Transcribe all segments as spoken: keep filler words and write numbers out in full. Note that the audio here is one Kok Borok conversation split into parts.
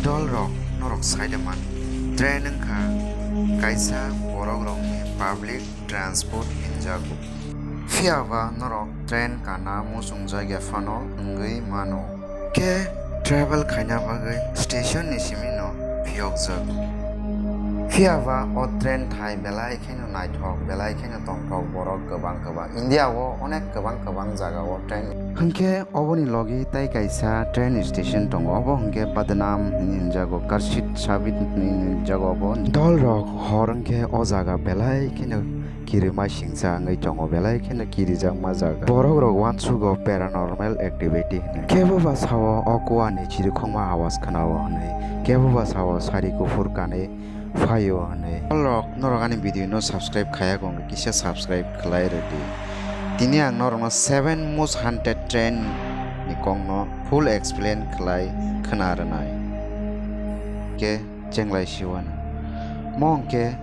Dolrok norok saida man, train wngkha kaisa borokrokni public transport hinjago. Phiyaba norok train kana muchungjak ya phano wngwi mano. Khe travel khaina bagwi station ni simi no phiyokjak. Phiyaba o train thai belai kheno naithok, belai kheno tongthok borok kwbang kwbang. India o onek kwbang kwbang jaga o train. Hwnkhe oboni logi tai kaisa train station tongo, obo hwnkhe Badnam hinwi hwnjago, Karsit Sabit hinwi hwnjago obo. Dolrok hor hwnkhe o jaga belai kheno kirima singsa wngwi tongo, belai kheno kirijakma jaga. Borokrok uansugo paranormal activity hinwi. Kebo ba sao o kuani chirikhokma awas khnao hinwi, kebo ba sao sari kuphur kanwi phaio hinwi. Dolrok norok ani video no subscribe khaya kong kisa subscribe khlai rwdi. Tini ang norokno seven most haunted train ni kongno full explain khlai khna rwnai. Khe chenglai siwano. Mo hwnkhe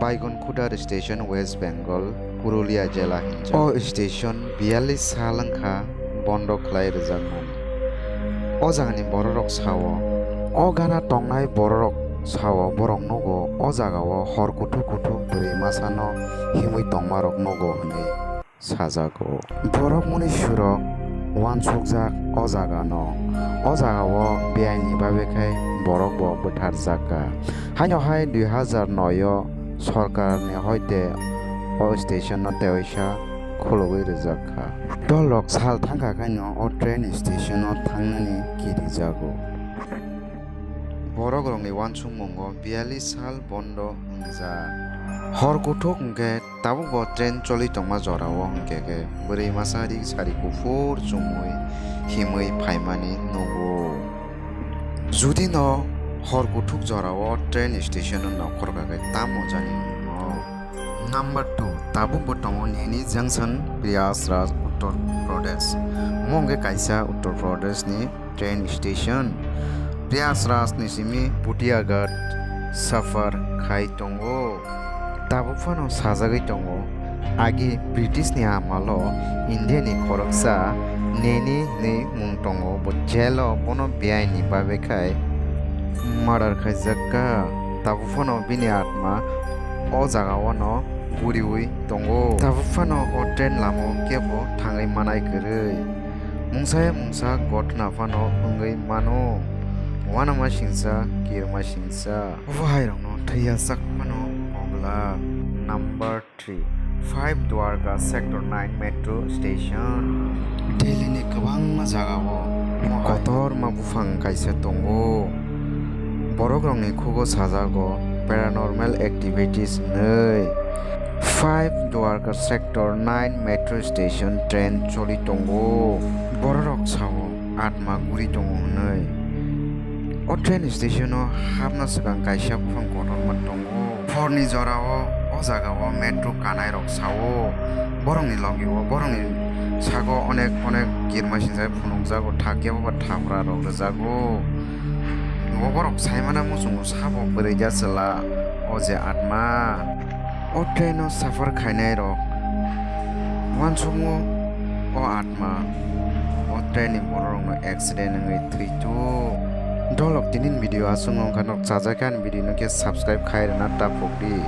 Baigun Khudar station, West Bengal, Purulia jela hinjak. O station biyallis sal wngkha bondo khlai rwjakmani. O jagani bororok sao, o gana tongnai bororok sao, borok nugo o jagao hor kuthuk kuthuk bwrwi masano himwi tongmarok nugo hwnwi sajago. Borok muni surok uansukjak o jagano. O jagao beaini babe khai borok bo bwtharjakka. Haino hai dui hazar noi o sorkarni hoite o station no teoisa khulugwi rwjak kha. Dolrok sal thangkha khaino o train station o thangnani kirijago. Borokrokni uansukmungo biyallis sal bondo wngjak. Hor kuthuk hwnkhe tabukbo train choli tongma jorao hwnkhe khe bwrwi masa ri sari kuphur chumui himwi phaimani nugo. Judino hor kuthuk jorao train station-o nokhorkha khe tamo jani hwnwi? Number two, tabukbo tongo Neni Junction, Prayagraj, Uttar Pradesh. Omo hwnkhe kaisa Uttar Pradesh ni train station. Prayagraj ni simi Bhutiaghat safar khai tongo. Tabuk phano sajagwi tongo, agi British ni amalo India ni khoroksa Neni hwnwi mung tongo, bo jail o bono beaini babe khai murder khaijakka. Tabuk phano bini atma o jaga o no guriwi tongo. Tabuk phano o train lama o kebo thangwi manai kwrwi. Mungsa ya mungsa gotna phano wngwi mano. Uanama singsa, kirima singsa. Obo hai rokno thwiya sak phano pogla. Number three, Five Dwarka Sector nine Metro Station. Delhi ni kwbangma jagao kotorma buphang kaisa tongo. Borokrokni khugo sajago paranormal activities hwnwi. Five Dwarka Sector nine Metro Station train choli tongo. Bororok sao atma guri tongo hwnwi. O train station o hapna swkang kaisa buphang kotorma tongo. Phorni jorao o jagao metro kanairok sao. Borokni logio, borokni sago onek onek kirma sinjai phunukjago, thakya boba thapra rok rwjago. Bo borok saimana muchungo sabo bwrwi ya chwla o je atma. O train o safar khainai rok uansukmo o atma o train ni borok rok no accident wngwi thwi tu. Dolok tinin video aswk wngkha, nok chajakha ani video no khe subscribe khai rwna ta pokdi.